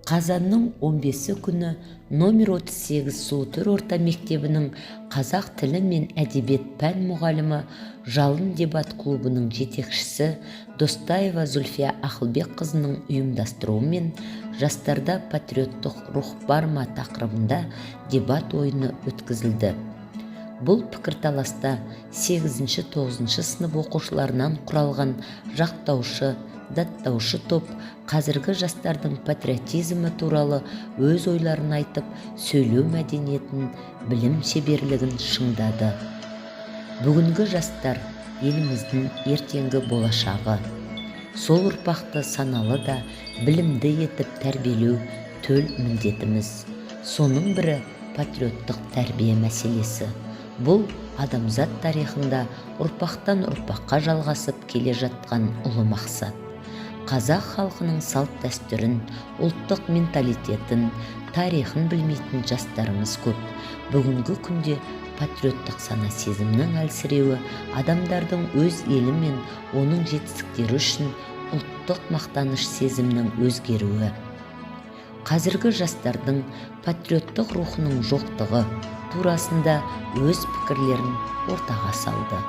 Қазанның 15-і күні номер 38 Сұлутөр орта мектебінің қазақ тілі мен әдебиет пән мұғалімі, «Жалын» дебат клубының жетекшісі Достаева Зүлфия Ақылбекқызының ұйымдастыруымен «Жастарда патриоттық рух бар ма?» тақырыбында дебат ойыны өткізілді. Бұл пікірталаста 8-9 сынып оқушыларынан құралған жақтаушы, даттаушы топ қазіргі жастардың патриотизмі туралы өз ойларын айтып, сөйлеу мәдениетін, білім шеберлігін шыңдады. Бүгінгі жастар – еліміздің ертеңгі болашағы. Сол ұрпақты саналы да білімді етіп тәрбиелеу – төл міндетіміз. Соның бірі – патриоттық тәрбие мәселесі. Бұл – адамзат тарихында ұрпақтан ұрпаққа жалғасып келе жатқан ұлы мақсат. Қазақ халқының салт дәстүрін, ұлттық менталитетін, тарихын білмейтін жастарымыз көп. Бүгінгі күнде патриоттық сана сезімнің әлсіреуі адамдардың өз елі мен оның жетістіктері үшін ұлттық мақтаныш сезімнің өзгеруі, қазіргі жастардың патриоттық рухының жоқтығы турасында өз пікірлерін ортаға салды.